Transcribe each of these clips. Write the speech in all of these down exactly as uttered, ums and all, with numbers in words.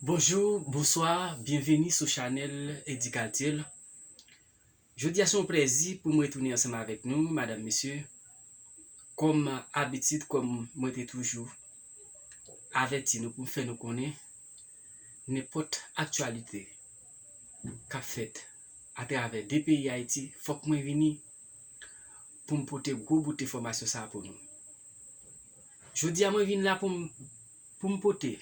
Bonjou, bonswa, byenveni sou chanèl Eddy Kaltiel. Jodi a se yon plèzi pou m retounen ansanm avèk nou, madanm, mesye. Kòm abitid, kòm mwen te toujou avèti nou pou m fè nou konnen nenpòt aktyalite k ap fèt atravè de peyi Ayiti, fòk mwen vini pou m pote gwo bout enfòmasyon sa a pou nou. Jodi a, mwen vin la pou m, pou m pote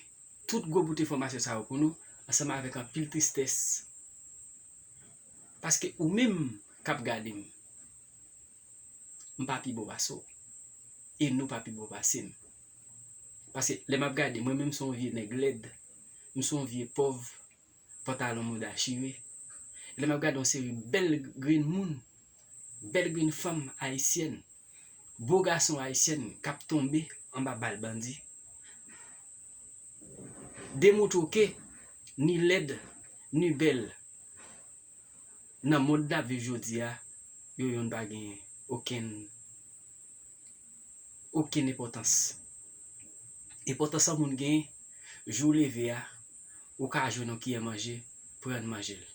tout gwo bout enfòmasyon sa yo pou nou, ansanm avèk anpil tristès. Paske ou menm k ap gade m, m pa pi bon pase w. E nou pa pi bon pase m. Paske lè m ap gade, mwen menm, m se yon vye nèg lèd. M se yon vye pòv, pantalon mouda chire. Lè m ap gade yon seri bèl grenn moun, bèl grenn fanm ayisyèn, bo gason ayisyèn k ap tonbe anba bal bandi, demontre w ke ni lèd, ni bèl nan mond n ap viv jodi a, yo youn pa gen okenn, okenn enpòtans. Enpòtans yon moun gen, jou w leve a, ou ka jwenn yon kiyè manje, pran manje l.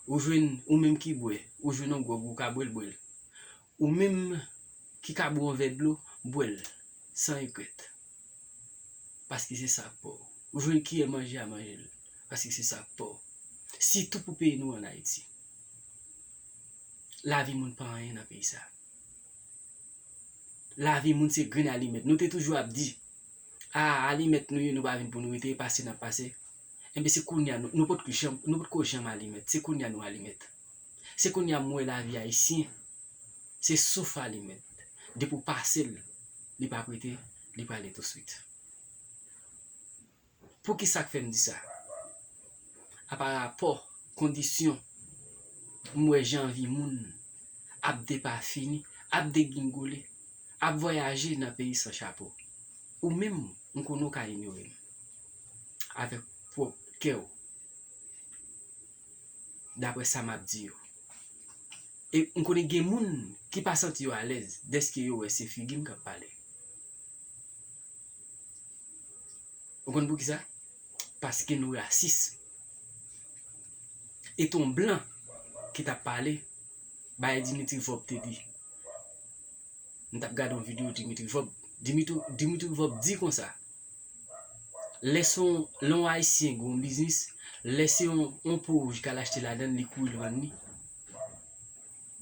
Ou jwenn, ou menm ki bwè, ou jwenn yon gwòg, ou ka bwè l, bwè l. Ou menm ki ka bwè yon vè dlo, bwè l, san regrèt. Paske se sa k pa w. Ou jwenn kiyè manje a, manje l, paske se sa k pa w. Sitou pou peyi nou ann Ayiti. Lavi moun pa anyen nan peyi sa. Lavi moun se grenn alimèt. Nou te toujou ap di, a, alimèt nou ye, nou pa vin pou nou rete, e pase n ap pase. Enben, se kounye a nou, nou potko janm, nou potko janm alimèt. Se kounye a nou alimèt. Se kounye a m wè lavi ayisyen se souf alimèt. Depi w pase l, li p ap rete, li prale touswit. Poukisa k fè m di sa? A parapò kondisyon m wè jan vi moun ap depafini, ap degingole, ap vwayaje nan peyi san chapo. Ou menm, m konnen w ka inyore m avèk pwòp kè w, daprè sa m ap di yo. E m konnen gen moun ki pa santi yo alèz dèske yo wè se figi m k ap pale. Ou konn poukisa? Paske nou rasis. E t on blan ki t ap pale, bay Dimitri Vorbe te di. M t ap gade yon videyo Dimitri Vorbe. Dimitri, Dimitri Vorbe di konsa, lè se yon, lè yon Ayisyen gen yon biznis, lè se yon, yon po wouj k al achte ladan l, li kouri l vann li.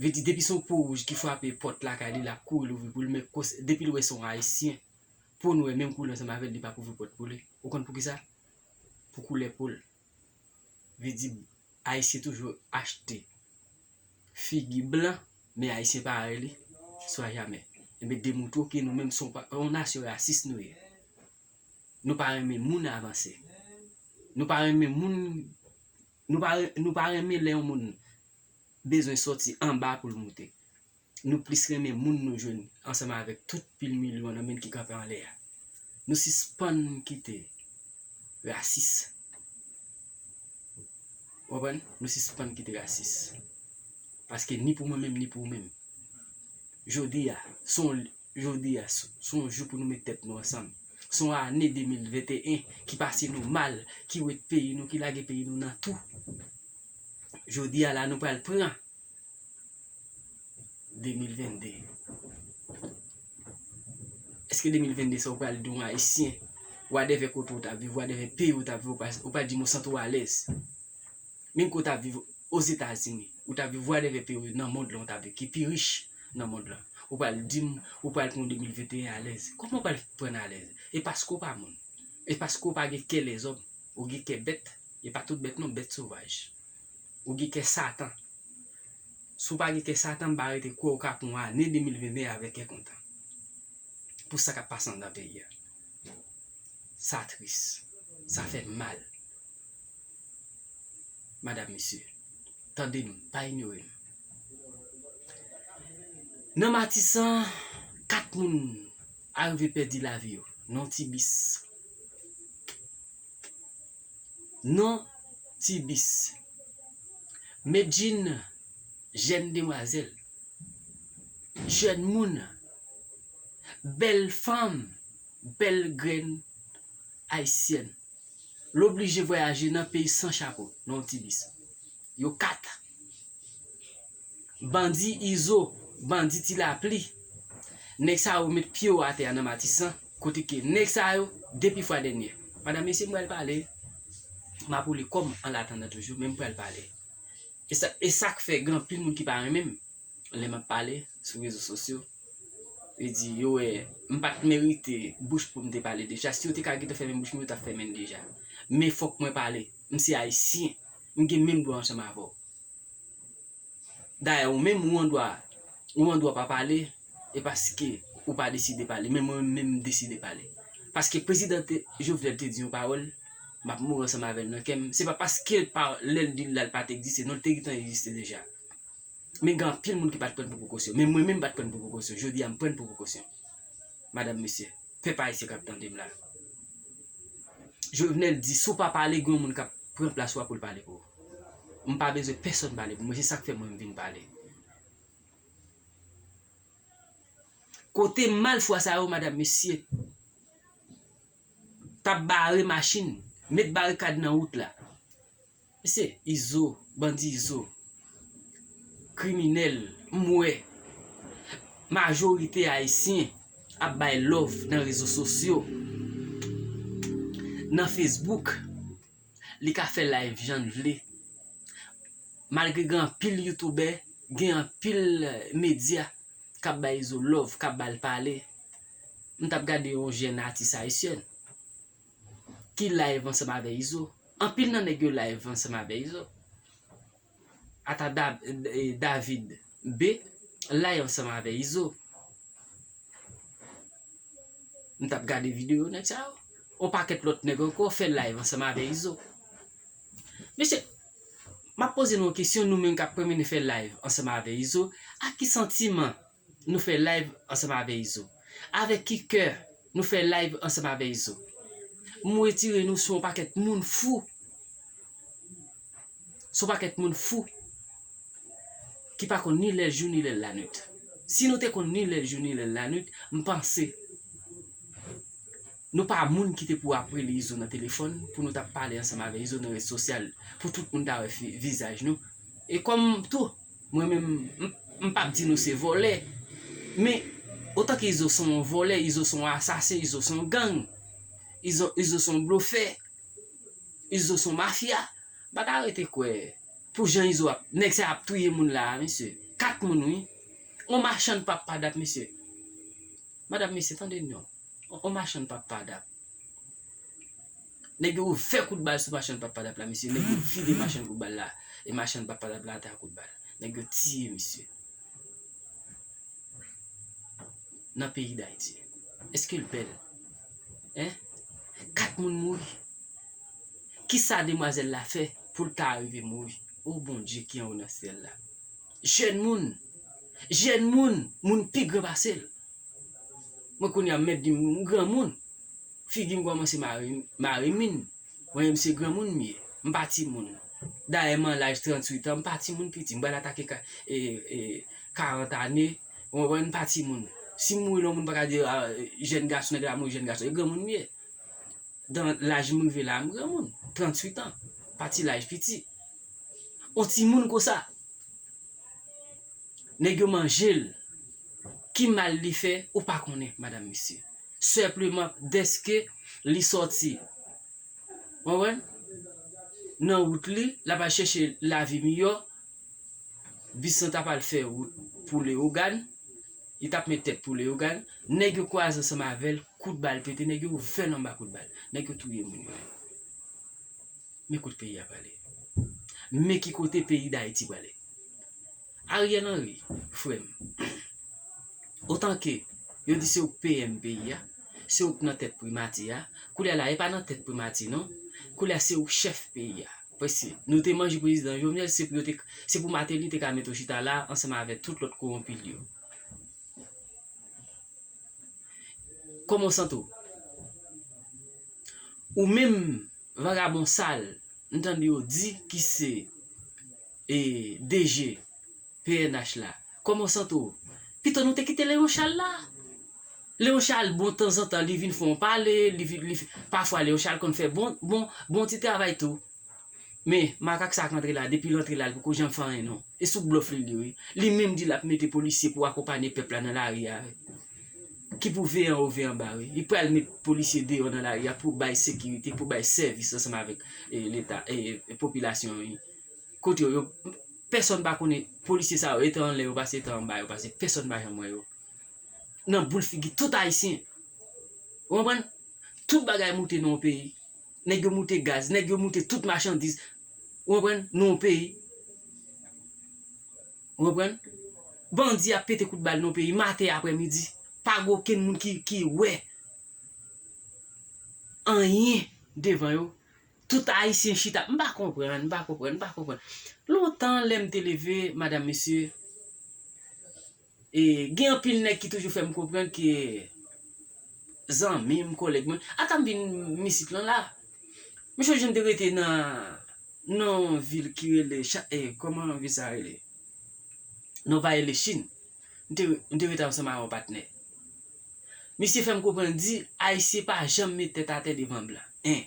Vle di, depi se yon po wouj ki frape pòt lakay li, l ap kouri louvri pou li, men kòs-, depi l wè se yon Ayisyen, po nwè menm koulè ansanm avè l, li p ap ouvri pòt pou li. Ou konn poukisa? Pou koulè po l. Vle di, Ayisyen toujou achte figi blan, men Ayisyen pa rele swa jamè. Enben, demontre w ke nou menm se yon pa-, yon nasyon rasis nou ye. Nou pa renmen moun avanse. Nou pa renmen moun, nou pa re-, nou pa renmen lè yon moun bezwen sòti anba pou l moute. Nou plis renmen moun nou jwenn ansanm avèk tout pil milyon nan men ki kanpe anlè a. Nou sispann kite rasis. Ou konprann? Nou sispann kite rasis. Paske ni pou mwen menm, ni pou ou menm. Jodi a, se yon, jodi a, se, se yon jou pou nou met tèt nou ansanm. Se yon ane de mil venteyen ki pase nou mal, ki wete peyi nou, ki lage peyi nou nan tou. Jodi a la, nou pral pran de mil vennde. Èske de mil vennde sa ou pral di yon Ayisyen, whatever kote ou t ap viv, whatever peyi ou t ap viv, ou pral, ou pral di m ou santi w alèz? Menm ke w t ap viv Ozetazini, ou t ap viv whatever peyi ou nan mond lan ou t ap viv, ki pi rich nan mond lan. Ou pral di m, ou pral pran de mil venteyen alèz. Kòman w pral pran alèz? E paske w pa moun. E paske w pa gen kè lèzòm. Ou gen kè bèt. E pa tout bèt non, bèt sovaj. Ou gen kè Satan. Si w pa gen kè Satan, m pa rete kwè w ka pran ane de mil venteyen avèk kè kontan. Pou sa k ap pase anndan peyi a. Sa tris. Sa fè m mal. Madanm, mesye, tande m, pa inyore m. Nan Matisan, kat moun arive pèdi lavi yo nan ti bis. Nan ti bis. Medjine, jèn demwazèl, jèn moun, bèl fanm, bèl grenn ayisyèn. l oblije vwayaje nan peyi san chapo, nan yon ti bis. Yo kat. Bandi Izo, bandi Ti Lapli. Nèg sa yo met pye yo atè a nan Matisan, kote ke nèg sa yo, depi fwa dènyè. Madanm, mesye, m pral pale. M ap woule kò m an atandan toujou, men m pral pale. E sa, e sa k fè gen anpil moun ki pa renmen m lè m ap pale sou rezo sosyo. Yo di, yo wè, m pa t merite bouch pou m te pale deja. Si yo te ka gentan fèmen bouch mwen, yo t ap fèmen l deja. Men fòk mwen pale. M se Ayisyen. M gen menm dwa ansanm avè w. Dayè, ou menm, ou an dwa, ou an dwa pa pale, e paske ou pa deside pale. Men mwen menm, m deside pale. Paske prezidan te, Jovenel te di yon pawòl, m ap mouri ansanm avè l nan kè m. Se pa paske l pa, lè l di l la, l pa t egziste. Non, l te gentan egziste deja. Men gen anpil moun ki pa t pran l pou prekosyon. Men mwen menm, m pa t pran l pou prekosyon. Jodi a, m pran l pou prekosyon. Madanm, mesye, pèp ayisyen k ap tande m la. Jovenel di, si w pa pale, gen yon moun k ap pran plas ou a pou l pale pou ou. M pa bezwen pèsonn pale pou mwen, se sa k fè mwen m vin pale. Kote malfwa sa yo, madanm, mesye, t ap bare machin, met barikad nan wout la. Mesye, Izo, bandi Izo, kriminèl, m wè majorite ayisyen ap bay love nan rezo sosyo, nan Facebook, li ka fè live jan l vle. Malgre gen anpil youtubè, gen anpil, eh, medya k ap bay Izo love, k ap ba l pale. M t ap gade yon jèn atis ayisyèn ki live ansanm avè Izo. Anpil nan nèg yo live ansanm avè Izo. Ata Da-, eh, David B live ansanm avè Izo. M t ap gade videyo nèg sa yo. On pakèt lòt nèg ankò fè live ansanm avè Izo. Mesye, m ap poze nou yon kesyon, nou menm k ap pwemene fè live ansanm avè Izo, ak ki santiman nou fè live ansanm avè Izo? Avèk ki kè nou fè live ansanm avè Izo? M retire nou sou yon pakèt moun fou. Sou pakèt moun fou ki pa konn ni lè jou ni lè lanwit. Si nou te konn ni lè jou ni lè lanwit, m panse nou pa moun ki te pou ap rele Izo nan telefòn pou nou t ap pale ansanm avè Izo nan rezo sosyal, pou tout moun ta wè fi-, vizaj nou. E kòm tou, mwen menm, m, m p ap di nou se vòlè, men otan ke Izo se yon vòlè, Izo se yon asasen, Izo se yon gang, Izo, Izo se yon blofè, Izo se yon mafya. M pa ta rete kwè pou jan Izo ap, nèg sa ap touye moun la a, mesye. Kat moun, wi. On machann pap padap, mesye. Madanm, mesye, tande m non. On, on machann pap padap. Nèg yo ouvè kout bal sou machann pap padap la, mesye. Nèg yo vide machann kout bal la. E machann pap padap la atè a kout bal. Nèg yo tiye misye. Nan peyi Dayiti. Èske l bèl? Hein? Kat moun mouri. Kisa demwazèl la fè pou l ta rive mouri? O Bondye ki anwo nan syèl la. Jèn moun! Jèn moun! Moun pi gran pase l. Mwen kounye a m mèt di m granmoun. Figi m kòmanse mare, mare min. Mwen menm se granmoun m ye. M pa timoun. Dayè m an laj tranntuit an, m pa timoun piti. M pral atake ka, e, e, karant ane. Ou konprann? M pa timoun. Si m mouri la, yon moun pa ka di, a, jèn gason, nèg la mouri jèn gason. E granmoun m ye. Dan laj m rive la, m granmoun. Tranntuit an. Pa ti laj piti. On timoun konsa. Nèg yo manje l. Ki mal li fè, ou pa konnen, madanm, mesye. Senpleman dèske li sòti, w konprann, nan wout li, l ap al chèche lavi miyò, bis lan t ap al fè wout pou Leyogàn, li t ap met tèt pou Leyogàn, nèg yo kwaze ansanm avè l, kout bal pete, nèg yo ouvè l anba kout bal, nèg yo touye moun yo. Men kote peyi a prale. Men ki kote peyi Dayiti prale. Ariel Henry, frè m, otan ke yo di se ou k P M peyi a, se ou k nan tèt primati a, koulye a la, e pa nan tèt primati non, koulye a se ou k chèf peyi a. Paske nou te manje prezidan Jovenel, se pou yo te, se pou Martelly te ka mete w chita la ansanm avèk tout lòt kowonpi l yo. Kòman w santi w? Ou menm, vagabon sal, m tande yo di ki se, e, D G P N H la. Kòman w santi w? Pito nou te kite Léon Charles la. Léon Charles, bon, tanzantan, li vin fè yon pale, li, vin- li, pafwa Léon Charles konn fè bon, bon, bon ti travay tou. Men, makak sa k antre la, depi l antre la, li poko janm fè anyen non. E sou blòf li ye, wi. Li menm di l ap mete polisye pou akonpanye pèp la nan lari a, wi. Ki pou veye anwo, veye anba, wi. Li pral met polisye deyò nan lari a pou bay sekirite, pou bay sèvis ansanm avèk, e, leta, e, e, popilasyon, wi. Kote yo, yo, pèsonn pa konnen polisye sa yo, e tan anlè yo pase, e tan anba yo pase, pèsonn pa janm wè yo. Nan boul figi tout Ayisyen. Ou konprann? Tout bagay moute nan yon peyi. Nèg yo moute gaz, nèg yo moute tout machandiz. Ou konprann? Nan yon peyi. Ou konprann? Bandi ap pete kout bal nan yon peyi maten, aprèmidi. Pa gen okenn moun ki, ki wè anyen devan yo. Tout Ayisyen chita. M pa konprann, m pa konprann, m pa konprann. Lontan, lè m te leve, madanm, mesye, e, gen anpil nèg ki toujou fè m konprann ke zanmi m, kòlèg mwen. Ata m vin isit lan la. M sonje m te rete nan, nan yon vil ki rele Cha-, e, kòman vil sa rele? Nan Vaye Lechin. M te, m te rete ansanm ak yon patnè. Misye fè m konprann di, Ayisyen pa janm met tèt atè devan blan. En.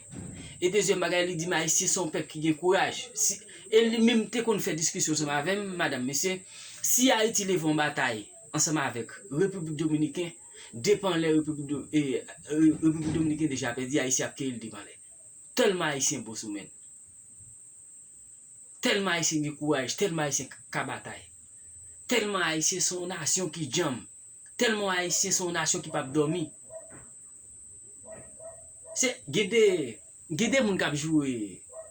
E dezyèm bagay, li di m Ayisyen se yon pèp ki gen kouraj. Si, e li menm te konn fè diskisyon ansanm avè m, madanm, mesye, si Ayiti leve yon batay ansanm avèk Repiblik Dominiken, depi anlè Repiblik Do-, e, e, Repiblik Dominiken deja pèdi, Ayisyen ap keri l depi anlè. Tèlman Ayisyen bon sou men. Tèlman Ayisyen gen kouraj, tèlman Ayisyen ka batay. Tèlman Ayisyen se yon nasyon ki djanm. Tèlman Ayisyen se yon nasyon ki p ap dòmi. Se, gen de, gen de moun k ap joure,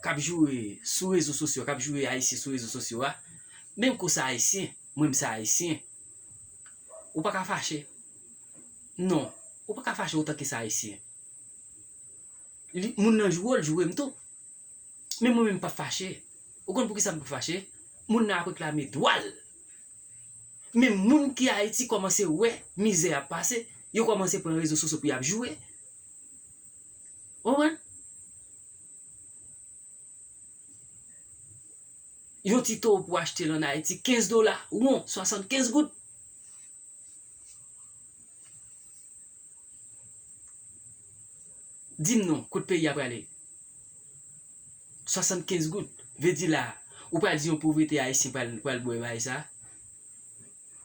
k ap joure sou rezo sosyo, k ap joure Ayisyen sou rezo sosyo a. Menm kou se Ayisyen, mwen m se Ayisyen. Ou pa ka fache. Non, ou pa ka fache otan ke se Ayisyen. Li, moun nan joure w, l joure m tou. Men mwen menm m p ap fache. Ou konn poukisa m p ap fache? Moun nan ap reklame dwa l. Men moun ki Ayiti kòmanse wè mizè y ap pase, yo kòmanse pran rezo sosyo pou y ap joure. Ou konprann? Yon ti towo pou achte l ann Ayiti, kenz dola, won, swasannkenz goud. Di m non, kot peyi a prale? Swasannkenz goud. Vle di la, ou pral di yon povrete ayisyen pral, pral bwè bagay sa?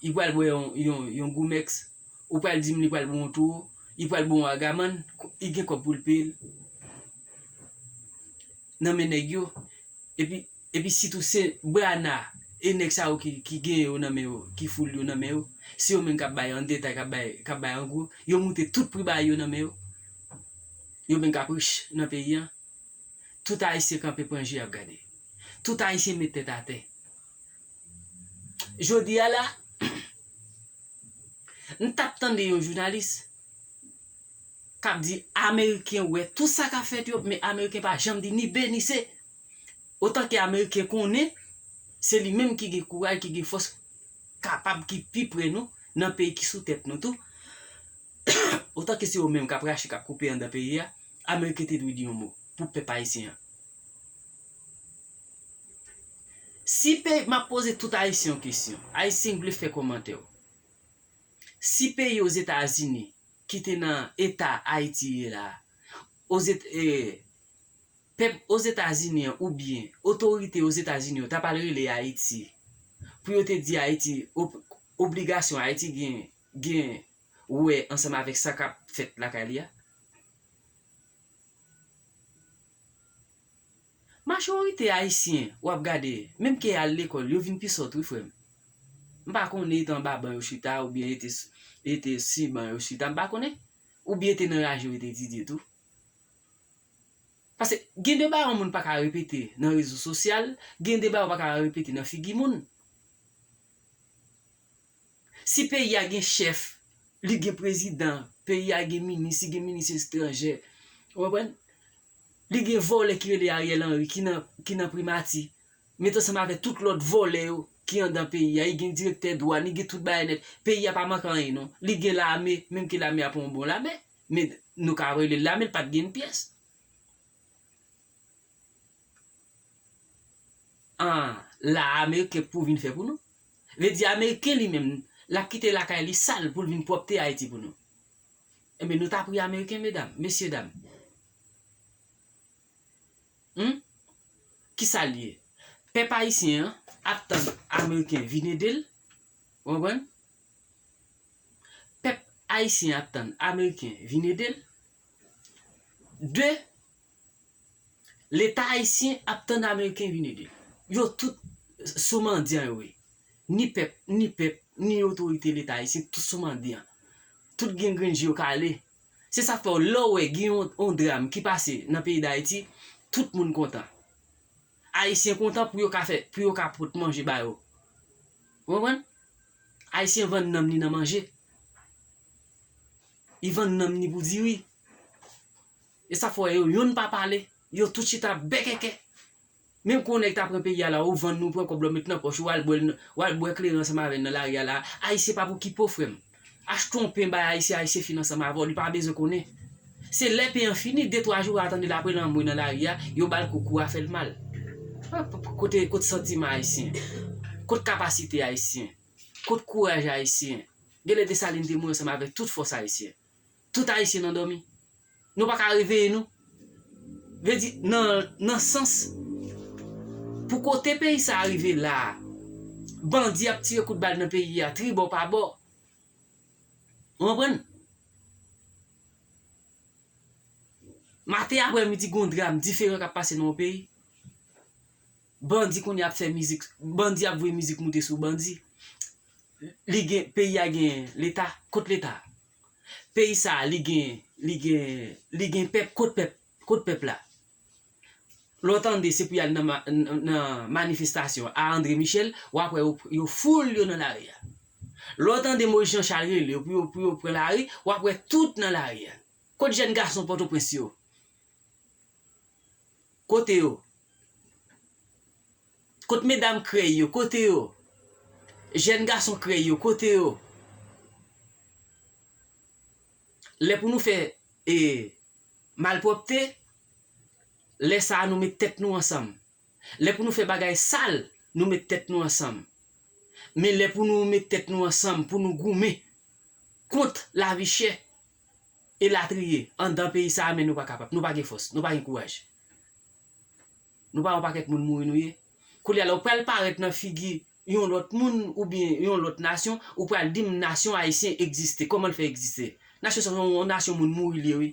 Li pral bwè yon, yon, yon Goumèks. Ou pral di m li pral bwè yon Towo, li pral bwè yon Agamann, li gen kòb pou l peye l. Nan men nèg yo, Epi, epi sitou se Brana e nèg sa yo ki, ki gen yo nan men yo, ki foul yo nan men yo, se yo menm k ap bay an detay, k ap bay, k ap bay an gwo, yo moute tout pri bagay yo nan men yo. Yo menm k ap rich nan peyi a. Tout Ayisyen kanpe pran je y ap gade. Tout Ayisyen met tèt atè. Jodi a la, m t ap tande yon jounalis k ap di Ameriken wè tout sa k ap fèt yo, men Ameriken pa janm di ni B ni C. Otan ke Ameriken konnen, se li menm ki gen kouraj, ki gen fòs, kapab, ki pi pre nou, nan peyi ki sou tèt nou tou. Otan ke se yo menm k ap rache, k ap koupe anndan peyi a, Ameriken te dwe di yon mo pou pèp ayisyen an. Si peyi, m ap poze tout Ayisyen yon kesyon. Ayisyen k vle fè kòmantè yo. Si peyi Ozetazini ki te nan eta Ayiti ye la, Ozet-, e, pèp Ozetazini an oubyen otorite Ozetazini yo ta pral rele Ayiti pou yo te di Ayiti ob-, obligasyon Ayiti gen, gen wè ansanm avèk sa k ap fèt lakay li a? Majorite Ayisyen w ap gade, menm ke y al lekòl, yo vin pi sòt wi, frè m. M pa konnen e te anba ban yo chita oubyen e te s-, e te si ban yo chita, m pa konnen. Oubyen e te nan raje yo te etidye tou. Paske gen de bagay yon moun pa ka repete nan rezo sosyal, gen de bagay ou pa ka repete nan figi moun. Si peyi a gen chèf, li gen prezidan, peyi a gen minis, li gen minis estranjè. Ou konprann? Li gen vòlè ki rele Ariel Henry ki nan, ki nan primati. Met ansanm avèk tout lòt vòlè yo ki anndan peyi a. Li gen direktè dwàn, li gen tout bagay nèt. Peyi a pa manke anyen non. Li gen lame, menm ke lame a pa yon bon lame. Men nou ka rele l lame, l pa t gen pyès. An, la Ameriken pou vin fè pou nou. Vle di Ameriken li menm, l ap kite lakay li sal pou l vin pwòpte Ayiti pou nou. Enben, nou ta pri Ameriken, medam, mesye dam. Hmm? Kisa l ye? Pèp ayisyen an ap tann Ameriken vin ede l. Ou konprann? Pèp ayisyen ap tann Ameriken vin ede l. De, Leta ayisyen ap tann Ameriken vin ede l. Yo tout sou mandyan yo ye. Ni pèp, ni pèp, ni otorite Leta ayisyen, tout sou mandyan. Tout gen grenn je yo kale. Se sa k fè w, lè w wè gen yon, yon dram ki pase nan peyi Dayiti, tout moun kontan. Ayisyen kontan pou yo ka fè, pou yo ka pot manje ba yo. Ou konprann? Ayisyen vann nanm ni nan manje. Li vann nanm ni pou diri. E sa fè w wè yo, yonn pa pale. Yo tout chita bèkèkè. Menm kon nèg ta pran peyi a la, ou vann, ou pran kòb la, ou met nan pòch ou, w al bwè, w al bwè kleren ansanm avè l nan lari a la. Ayisyen pa pou ki po, frè m. Achte yon pen bay Ayisyen, Ayisyen fin ansanm avè w, li pa bezwen konnen. Se lè pen an fini, de twa jou, w a tande l apre l anmwe nan lari a, yo ba l kou, kou a fè l mal. Kote, kote santiman ayisyen? Kote kapasite ayisyen? Kote kouraj ayisyen? Genlè Desalin te mouri ansanm avèk tout fòs ayisyen. Tout ayisyen nan dòmi. Nou pa ka reveye nou. Vle di, nan, nan sans, pou kote peyi sa a rive la a, bandi ap tire kout bal nan peyi a, tribò pa bò. Ou konprann? Maten aprè midi, gon dram diferan k ap pase nan yon peyi. Bandi kounye a ap fè mizik, bandi ap voye mizik moute sou bandi. Li gen, peyi a gen Leta, kot Leta? Peyi sa a, li gen, li gen, li gen pèp, kot pèp, kot pèp la? Lè w tande se pou y al nan, ma- nan, nan manifestasyon a André Michel, w ap wè yo, yo foul yo nan lari a. Lè w tande Moïse Jean Charles rele yo pou yo, pou yo pran lari, w ap wè tout nan lari a. Kot jèn gason Pòtoprens yo? Kote yo? Kot medam krèy yo? Kote yo? Jèn gason krèy yo? Kote yo? Lè pou nou fè, e, malpwòpte, lè sa a nou met tèt nou ansanm. Lè pou nou fè bagay sal, nou met tèt nou ansanm. Men lè pou nou met tèt nou ansanm, pou nou goumen kont lavi chè e latriye anndan peyi sa a, men nou pa kapab, nou pa gen fòs, nou pa gen kouraj. Nou pa yon pakèt moun mouri nou ye. Koulye a la, ou pral parèt nan figi yon lòt moun oubyen yon lòt nasyon, ou pral di m nasyon ayisyen egziste. Kòman l fè egziste? Nasyon sa se yon nasyon moun mouri li ye, wi.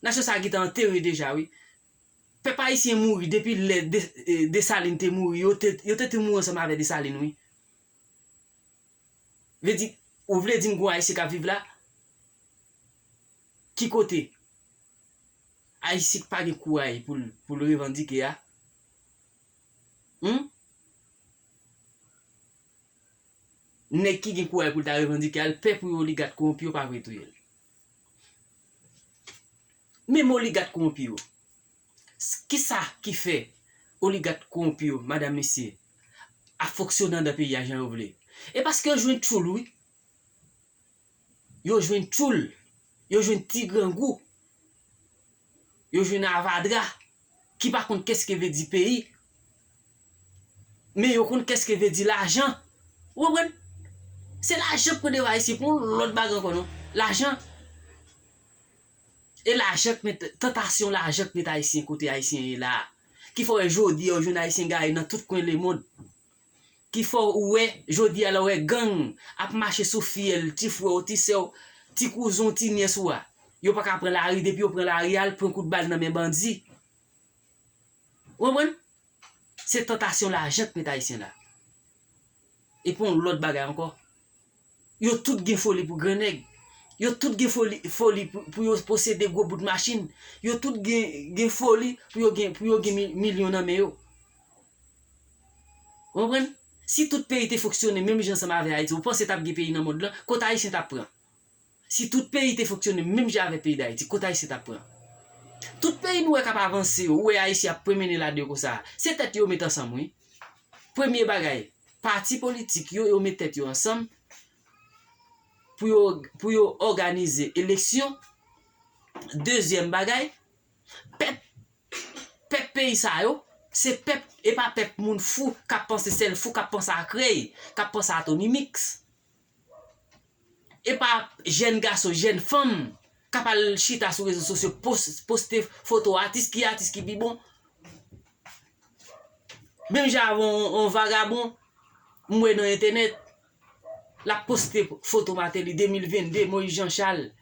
Nasyon sa a gentan antere deja, wi. Pèp ayisyen mouri depi lè De- e, Desalin te mouri. Yo te, yo te tou mouri ansanm avè Desalin, wi. Vle di, ou vle di m gon ayisyen k ap viv la? Ki kote? Ayisyen k pa gen kouray pou l, pou l revandike a? Hum? Nèg ki gen kouray pou l ta revandike a, l pè pou yo oligat kowonpi yo pa vle touye l. Menm oligat kowonpi yo. S- Kisa ki fè oligat kowonpi yo, madanm, mesye, ap fonksyone anndan peyi a jan yo vle? E paske yo jwenn tchoul, wi. Yo jwenn tchoul. Yo jwenn ti grangou. Yo jwenn avadra ki pa konn kèske vle di peyi. Men yo konn kèske vle di lajan. Ou konprann? Se lajan k pran devan ayisyen, pa yon lòt bagay ankò non. Lajan. E lajan k met, tantasyon lajan k met ayisyen kote ayisyen ye la a. Ki fè w wè jodi a, w jwenn ayisyen gaye nan tout kwen lemonn. Ki fè w wè, jodi a, lè w wè gang ap mache sou fiyèl, ti frè w, ti sè w, ti kouzen w, ti nyès ou a. Yo pa ka pran lari, depi yo pran lari a, l pran kout bal nan men bandi. Ou konprann? Se tantasyon lajan k met ayisyen la. E pa yon lòt bagay ankò. Yo tout gen foli pou grannèg. Yo tout gen foli, foli pou, pou yo posede gwo bout machin. Yo tout gen, gen foli pou yo gen, pou yo gen mi- milyon nan men yo. Ou konprann? Si tout peyi te fonksyone menm jan ansanm avè Ayiti, ou panse t ap gen peyi nan mond lan? Kot Ayisyen t ap pran? Si tout peyi te fonksyone menm jan avèk peyi Dayiti, kot Ayisyen t ap pran? Tout peyi nou wè k ap avanse yo, ou wè Ayisyen ap pran mennen ladan yo konsa. Se tèt yo met ansanm, wi. Premye bagay, pati politik yo, yo met tèt yo ansanm pou yo, pou yo òganize eleksyon. Dezyèm bagay, pèp, pèp peyi sa yo, se pèp, e pa pèp moun fou k ap panse sèl fou, k ap panse a krèy, k ap panse a Tony Mix. E pa jèn gason, jèn fanm k ap al chita sou rezo sosyo, pos-, poste foto atis, ki atis ki pi bon. Menm jan avè yon, yon vagabon, m wè nan entènèt, l ap poste foto Martelly de mil vennde, Moïse Jean Charles,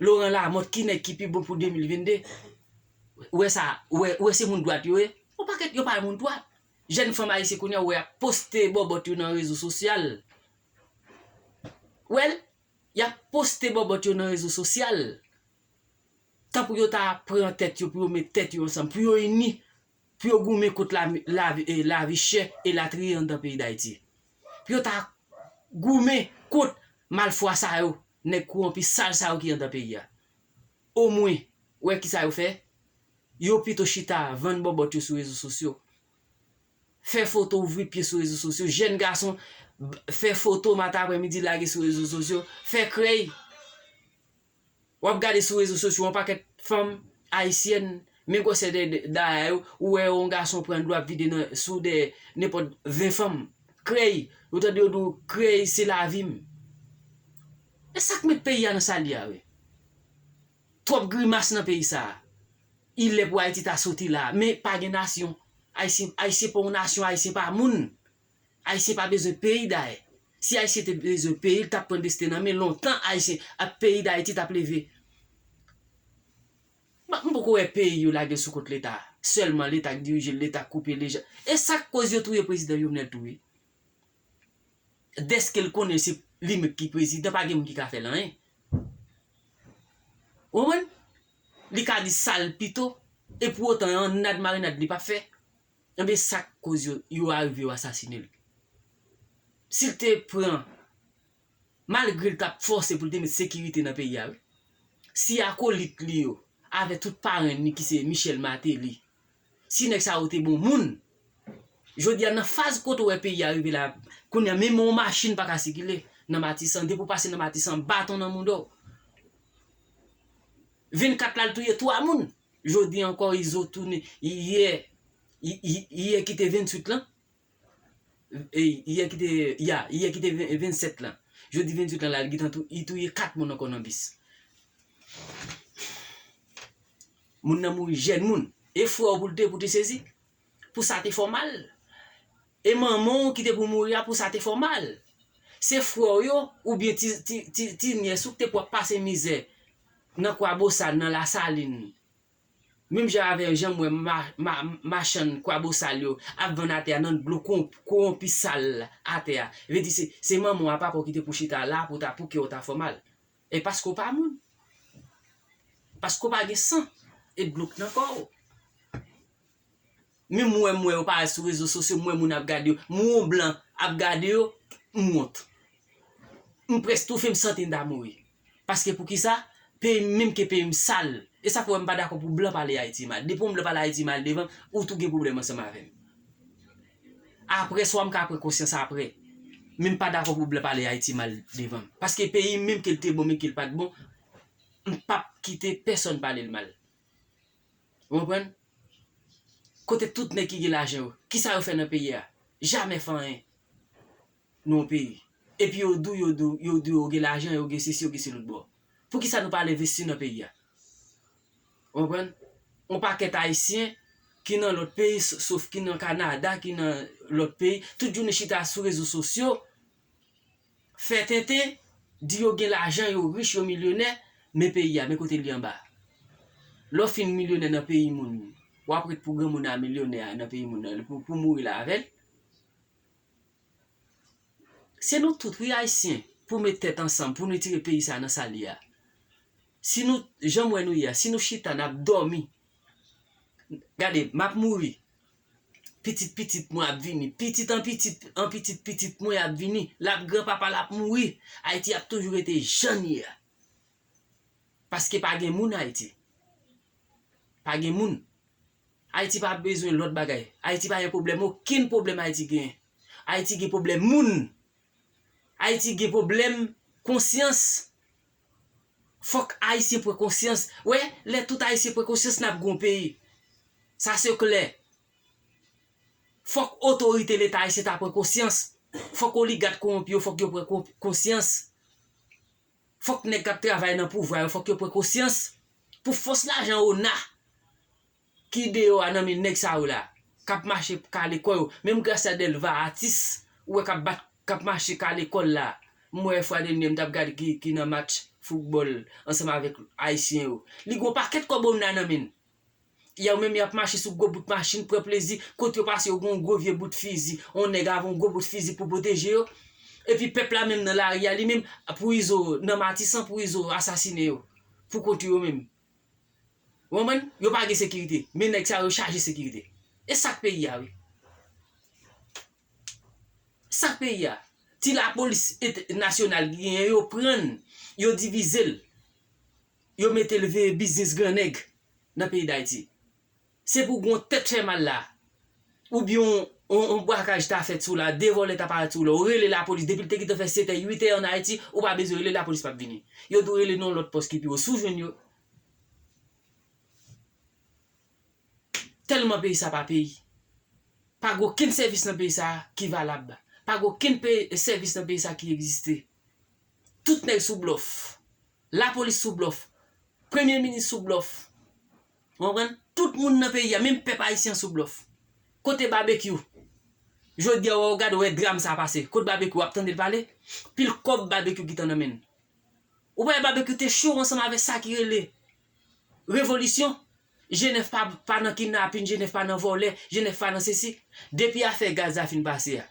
Laurent Lamothe, ki nèg ki pi bon pou de mil vennde. Ou wè sa, ou wè, ou wè se moun dwat yo ye? Yon pakèt yo pa moun dwat. Jèn fanm ayisyen kounye a, ou wè y ap poste bòbòt yo nan rezo sosyal. Ou wè l? Y ap poste bòbòt yo nan rezo sosyal. Tankou yo ta pran tèt yo, pou yo met tèt yo ansanm, pou yo ini, pou yo goumen kont la, la, eh, lavi chè, elatriye anndan peyi Dayiti. Pou yo ta goumen kont malfwa sa yo, nèg kowonpi sal sa yo ki anndan peyi a. Omwen, ou wè kisa yo fè? Yo pito chita vann bòbòt yo sou rezo sosyo. Fè foto, ouvri pye sou rezo sosyo. Jèn gason, b-, fè foto maten, aprèmidi, lage sou rezo sosyo. Fè krèy. W ap gade sou rezo sosyo, yon pakèt fanm ayisyèn, men gwosè de, de, daya yo, ou wè yon gason pran dlo ap vide nan, sou de nenpòt ven fanm. Krèy, yo tande yo di w, krèy, se lavi m. E sa k met peyi a nan sa l ye a, wi. Twòp grimas nan peyi sa a. Li lè pou Ayiti ta soti la, men pa gen nasyon. Ayisyen, Ayisyen pa yon nasyon, Ayisyen pa moun. Ayisyen pa bezwen peyi dayè. Si Ayisyen te bezwen peyi, l t ap pran desten nan men lontan Ayisyen, ap peyi Dayiti t ap leve. M, m poko wè peyi yo lage l sou kont Leta. Sèlman Leta k dirije l, Leta k koupe lejan. E sa k koz yo touye prezidan Jovenel tou wi. Dèske l konnen se li menm ki prezidan, pa gen moun ki ka fè l anyen. Ou konprann? Li ka di sa l pito, e pou otan annad marinad li p ap fè. Enben sa k koz yo, yo arive yo asasine l. Si l te pran, malgre l t ap fòse pou l te met sekirite nan peyi a wi. Si akolit li yo, avè tout parenn li ki se Michel Martelly, si nèg sa yo te bon moun, jodi a nan faz kote w wè peyi a rive la, kounye a menm yon machin pa ka sikile nan Matisan, depi w pase nan Matisan, baton nan mouda w. Vennkat la l touye twa moun. Jodi ankò Izo tounen, yè, yè ki te venntuit lan, e, yè ki te, ya, yè ki te vennsèt lan. Jodi venntuit lan la, li gentan tou, li touye kat moun ankò nan bis. Moun nan mouri jèn moun. E frè w pou l te, pou te sezi. Pou sa te fè w mal. E manman w ki te pou mouri a, pou sa te fè w mal. Se frè w yo, oubyen ti, ti, ti, ti nyès ou ki te pou ap pase mizè nan Kwabosal, nan Lasalin. Menm jan avè jan m wè ma, ma, machann Kwabosal yo ap vann atè a nan dlo kon, kowonpi sal atè a. Vle di se, se manman w a papa w ki te pou chita la pou ta, pou kè w ta fè w mal. E paske w pa moun. Paske w pa gen san. E dlo k nan kò w. Menm mwen, m wè yo parèt sou rezo sosyo, m wè moun ap gade yo. M wè yon blan ap gade yo, m wont. M prèske toufe, m santi m ta mouri. Paske poukisa? Peyi m menm ke peyi m sal. E sa fè w wè m pa dakò pou blan pale Ayiti mal. Depi yon blan pale Ayiti mal devan m, ou tou gen pwoblèm ansanm avè m. Apre swa m ka pran konsyans apre. Men m pa dakò pou blan pale Ayiti mal devan m. Paske peyi m menm ke l te bon, men ke l pa t bon, m p ap kite pèsonn pale l mal. Ou konprann? Kote tout nèg ki gen lajan yo, kisa yo fè nan peyi a? Jamè fè anyen nan yon peyi. Epi yo di w, yo di w, yo di w yo gen lajan, yo gen sesi, yo gen se lòt bò. Poukisa nou pa al envesti nan peyi a? Ou konprann? Yon pakèt Ayisyen ki nan lòt peyi, s-, sof ki nan Kanada, ki nan lòt peyi, tout jounen chita sou rezo sosyo, fè tenten, di yo gen lajan, yo rich, yo milyonè, men peyi a, men kote l ye anba. Lè w fin milyonè nan peyi moun, w ap ret pou granmoun a milyonè a nan peyi moun nan, pou, pou mouri la avè l. Se nou tout, wi, Ayisyen, pou met tèt ansanm, pou nou retire peyi sa a nan sa l ye a. Si nou, jan m wè nou ye a, si nou chita, n ap dòmi. Gade, m ap mouri. Pitit pitit mwen ap vini. Pitit an pitit, an pitit pitit mwen ap vini. L ap granpapa, l ap mouri. Ayiti ap toujou rete jan l ye a. Paske pa gen moun Ayiti. Pa gen moun. Ayiti pa bezwen lòt bagay. Ayiti pa gen pwoblèm, okenn pwoblèm Ayiti genyen. Ayiti gen pwoblèm moun. Ayiti gen pwoblèm konsyans. Fòk Ayisyen pran konsyans. Wè, lè tout Ayisyen pran konsyans, n ap gen yon peyi. Sa se klè. Fòk otorite Leta ayisyen ta pran konsyans. Fòk oligak kowonpi yo, fòk yo pran kon-, konsyans. Fòk nèg k ap travay nan pouvwa yo, fòk yo pran konsyans pou fòs lajan ona ki deyò a nan men nèg sa yo la, k ap mache kale kò yo. Menm Gracia Delva, atis, ou wè k ap bat, k ap mache kale kò l la. M wè fwa dènye m t ap gade ki, ki nan match foutbòl ansanm avèk Ayisyen yo. Li gen yon pakèt kòb ona nan men l. Y a yo menm y ap mache sou gwo bout machin, pran plezi, kote yo pase yo gen yon gwo vye bout fizi, yon nèg avè yon gwo bout fizi pou pwoteje yo. Epi pèp la menm nan lari a li menm, pou Izo nan Matisan, pou Izo asasinen yo. Pou kont yo menm. Ou konprann? Yo pa gen sekirite, men nèg sa yo chaje sekirite. E sa k peyi a wi. Sa k peyi a. Ti lapolis et-, nasyonal ki genyen yo pran l, yo divize l. Yo mete l veye biznis gran nèg nan peyi Dayiti. Se pou gon tèt fè mal la. Oubyen yon, yon, yon brakaj ta fèt sou la, de vòlè ta parèt sou la, ou rele lapolis, depi l te gentan fè sèt è, uit è ann Ayiti, ou pa bezwen rele lapolis p ap vini. Yo dwe rele nan yon lòt pòs ki pi wo. Si w jwenn yo, tèlman peyi sa pa peyi. Pa gen okenn sèvis nan peyi sa ki valab. Pa gen okenn pe-, sèvis nan peyi sa ki egziste. Tout nèg sou blòf. Lapolis sou blòf. Premye minis sou blòf. Ou konprann? Tout moun nan peyi a, menm pèp ayisyen an sou blòf. Kote Babekyou? Jodi a, w gade, w wè dram sa pase. Kote Babekyou? W ap tande l pale? Pil kòb Babekyou gentan nan men l. Ou pa wè Babekyou te cho ansanm avèk sa ki rele revolisyon? Jenèf pa, pa nan kidnapin, Jenèf pa nan vòlè, Jenèf pa nan sesi. Depi afè gaz la fin pase a,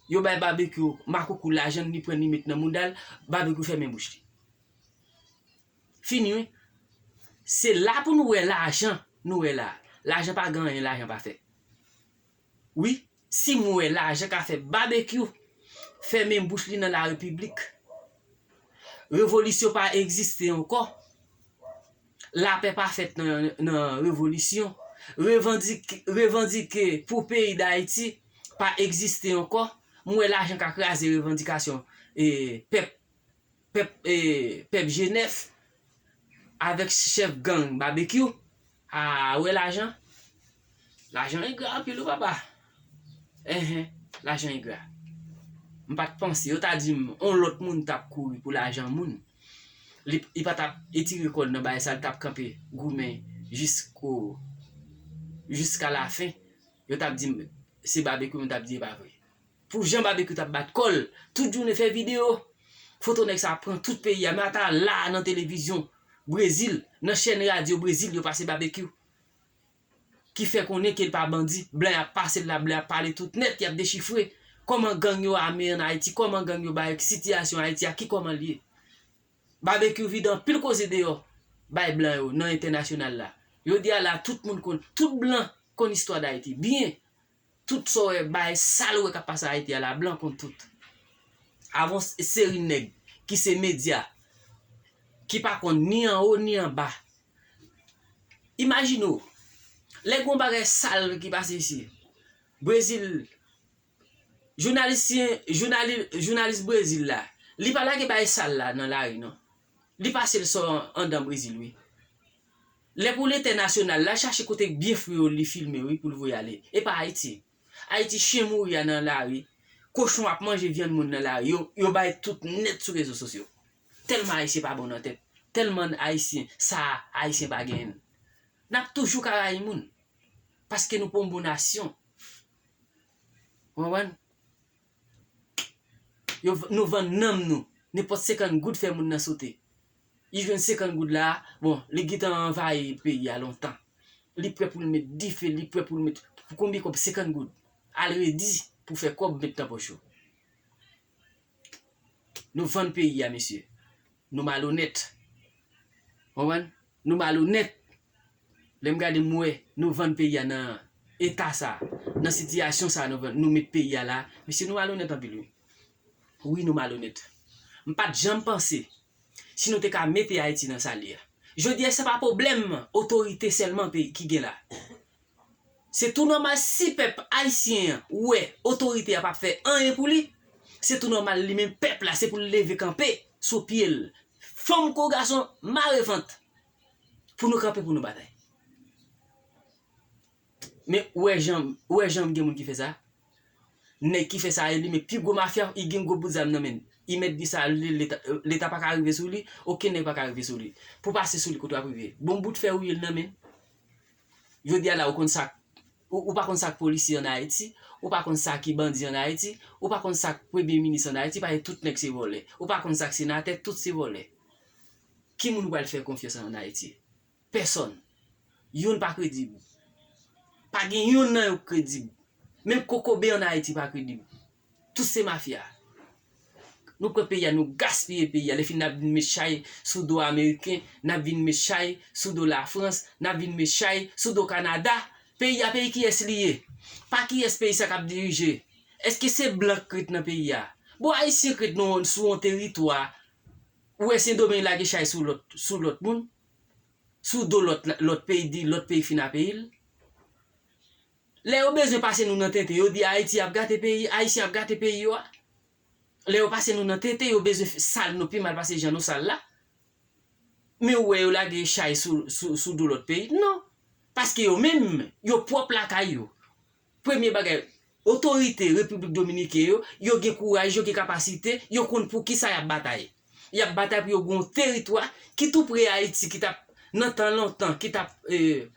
yo bay Babekyou makoukou lajan, li pran li met nan mouda l, Babekyou fèmen bouch li. Fini wi. Se la pou nou wè lajan, nou wè la. Lajan pa gen anyen, lajan pa fè. Wi, si m wè lajan ka fè Babekyou fèmen bouch li nan larepiblik, revolisyon pa egziste ankò, lapè pa fèt nan, nan revolisyon, revandike, revandike pou peyi Dayiti pa egziste ankò, m wè lajan ka kraze revandikasyon, e, pèp pèp, e, pèp Jenèf avèk chèf gang Babekyou. A, wè lajan. Lajan engra anpil wi papa. Enhen, lajan engra. M pa t panse, yo ta di m, on lòt moun t ap kouri pou lajan moun. Li, li pa t ap etire kò l nan bagay sa, li t ap kanpe goumen jisko, jiska lafen. Yo t ap di m, se Babekyou, m t ap di, e pa vre. Pou jan Babekyou t ap bat kò l, tout jounen fè videyo. Foto nèg sa pran tout peyi a, men ata la nan televizyon Brezil, nan chèn radyo Brezil, yo pase Babekyou. Ki fè konnen ke l pa bandi, blan y ap pase l la, blan y ap pale tout nèt, y ap dechifre kòman gang yo ame ann Ayiti, kòman gang yo bay sitiyasyon Ayiti a, ki kòman l ye. Babekyou vide anpil koze deyò, bay blan yo nan entènasyonal la. Jodi a la, tout moun konn, tout blan konn istwa Dayiti byen. Tout sa w wè, bagay sal w wè k ap pase Ayiti a la, blan konn tout. Avè yon s-, seri nèg ki se medya, ki pa konn ni anwo ni anba. Imajine w, lè gen yon bagay sal ki pase isi, Brezil, jounalis, jounali-, jounalis Brezil la, li pa lage bagay sal la nan lari non. Li pase l sò anndan Brezil wi. Lè pou l entènasyonal, l al chache kote byen fre yo li filme wi pou l voye ale. E pa Ayiti. Ayiti chen mouri a nan lari. Kochon ap manje vyann moun nan lari. Yo, yo bay tout nèt sou rezo sosyo. Tèlman Ayisyen pa bon nan tèt. Tèlman Ayisyen, sa Ayisyen pa genyen l. N ap toujou ka rayi moun. Paske nou pa yon bon nasyon. Ou konprann? Yo, nou vann nanm nou. Nenpòt senkant goud fè moun nan sote. Li jwenn senkant goud la, bon, li gentan anvayi peyi a lontan. Li prè pou l met dife, li prè pou l met, pou konbyen kòb? Senkant goud. Al redi pou fè kòb met nan pòch ou. Nou vann peyi a, mesye. Nou malonèt. Konprann? Nou malonèt. Lè m gade, m wè nou vann peyi a nan eta sa, nan sitiyasyon sa, nou vann, nou met peyi a la. Mesye, nou malonèt anpil, wi. Wi, nou malonèt. M pa t janm panse si nou te ka mete Ayiti nan sa l ye a. Jodi a, se pa pwoblèm otorite sèlman peyi ki gen la. Se tou nòmal si pèp ayisyen an wè otorite a p ap fè anyen pou li, se tou nòmal li menm pèp la, se pou l leve kanpe sou pye l. Fanm kou gason, mare vant pou nou kanpe, pou nou batay. Men ou wè jan, ou wè jan gen moun ki fè sa? Nèg ki fè sa, li men pi gwo mafya, li gen gwo bout zam nan men l. I mèt di sa, li, leta, leta pa ka rive sou li, okenn nèg pa ka rive sou li. Pou pase sou li kote w ap rive. Bon bout fè ou ye l nan men. Jodi a la, ou konn sa k, ou, ou pa konn sa k polisye ann Ayiti, ou pa konn sa ki bandi ann Ayiti, ou pa konn sa k premye minis ann Ayiti, paske tout nèg se vòlè. Ou pa konn sa k senatè, tout se vòlè. Ki moun ou pral fè konfyans ann Ayiti? Pèsòn. Youn pa kredib. Pa gen youn nan yo k kredib. Menm kokobe ann Ayiti pa kredib. Tout se mafya. Nou pran peyi a, nou gaspiye peyi a. Lè fini, n ap vin met chay sou do Ameriken, n ap vin met chay sou do Lafrans, n ap vin met chay sou do Kanada. Peyi a, peyi kiyès li ye? Pa kiyès peyi sa k ap dirije? Èske se blan k ret nan peyi a? Bon, Ayisyen k ret nan, sou yon teritwa, ou wè Sendomeng lage chay sou lòt, sou lòt moun? Sou do lòt, lòt peyi, di lòt peyi fin a peyi l? Lè yo bezwen pase nou nan tenten, yo di Ayiti ap gate peyi, Ayisyen ap gate peyi yo a. Lè yo pase nou nan tenten, yo bezwen f-, sal nou pi mal pase jan nou sal la. Men ou wè yo lage chay sou, sou, sou do lòt peyi? Non. Paske yo menm, yo pwòp lakay yo. Premye bagay, otorite Repiblik Dominiken yo, yo gen kouraj, yo gen kapasite, yo konn pou kisa y ap batay. Y ap batay pou yo gen yon teritwa ki tou pre Ayiti, ki t ap, nan tan lontan, ki t ap, e,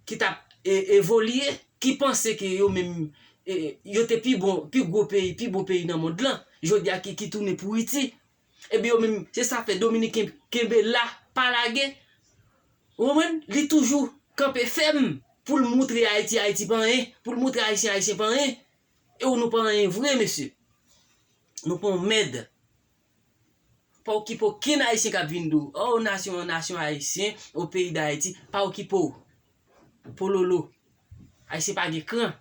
ki t ap, e, evolye, ki panse ke yo menm, e, yo te pi bon, pi gwo peyi, pi bon peyi nan mond lan, jodi a ki, ki tounen pouriti. Ebyen yo menm, se sa fè Dominiken kenbe la, pa lage. Ou konprann? Li toujou kanpe fèm pou l moutre Ayiti, Ayiti pa anyen, pou l moutre Ayisyen, Ayisyen pa anyen. E ou nou pa anyen vre, mesye. Nou pa yon mèd. Pa okipe okenn Ayisyen k ap vin di w, o, nasyon an, nasyon ayisyen, o, peyi Dayiti, pa okipe w. Pololo. Ayisyen pa gen kran.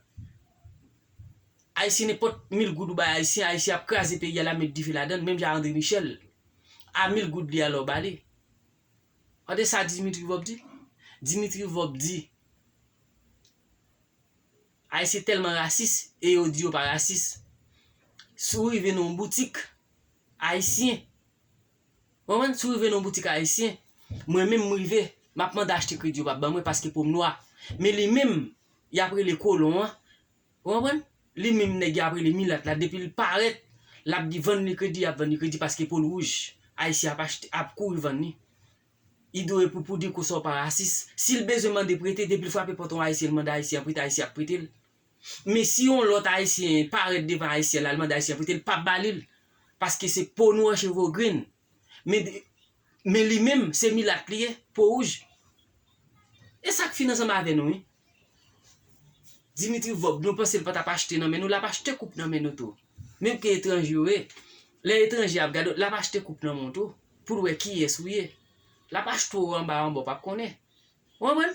Ayisyen, nenpòt mil goud ou bay Ayisyen, Ayisyen ap kraze peyi a, l ap met dife ladan l, menm jan André Michel. A mil goud li a lè w ba li. Tande sa Dimitri Vorbe di? Dimitri Vorbe di, Ayisyen tèlman rasis, e yo di yo pa rasis. Si w rive nan yon boutik ayisyen, w konprann? Si w rive nan yon boutik ayisyen, mwen menm m rive, m ap mande achte kredi, yo p ap ban mwen paske po m nwa. Men li menm, y ap rele kolon an, w konprann? Li menm nèg y ap rele milat la, depi l parèt, l ap di vann li kredi, y ap vann li kredi paske po l wouj. Ayisyen ap achte, ap kouri vann li. Ido e Poupou di konsa w pa rasis. Si l bezwen mande prete, depi l frape pòt yon Ayisyen, l mande Ayisyen an prete, Ayisyen ap prete l. Men si yon lòt Ayisyen parèt devan Ayisyen la, l mande Ayisyen an prete l, l p ap ba li l. Paske se po nwa, cheve grenn. Men, men li menm, se milat li ye, po wouj. E sa k fin ansanm avè nou, wi. Dimitri Vorbe, nou panse l pa t ap achte nan men nou, l ap achte koup nan men nou tou. Menm ke etranje w ye, lè etranje ap gade w, l ap achte koup nan men w tou, pou l wè kiyès ou ye. L ap achte w anba anba, w p ap konnen. Ou konprann?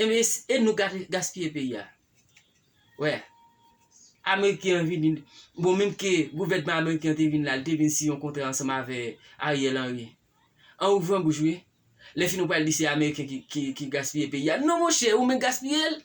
Ebyen, e nou ga-, gaspiye peyi a. Wè. Ameriken an vini, bon, menm ke gouvènman ameriken an te vin la, li te vin siyen yon kontra ansanm avè Ariel Henry. An ouvran bouch, wi. Lè fini, ou pral di se Ameriken ki, ki, ki gaspiye peyi a. Non, monchè, ou menm gaspiye l.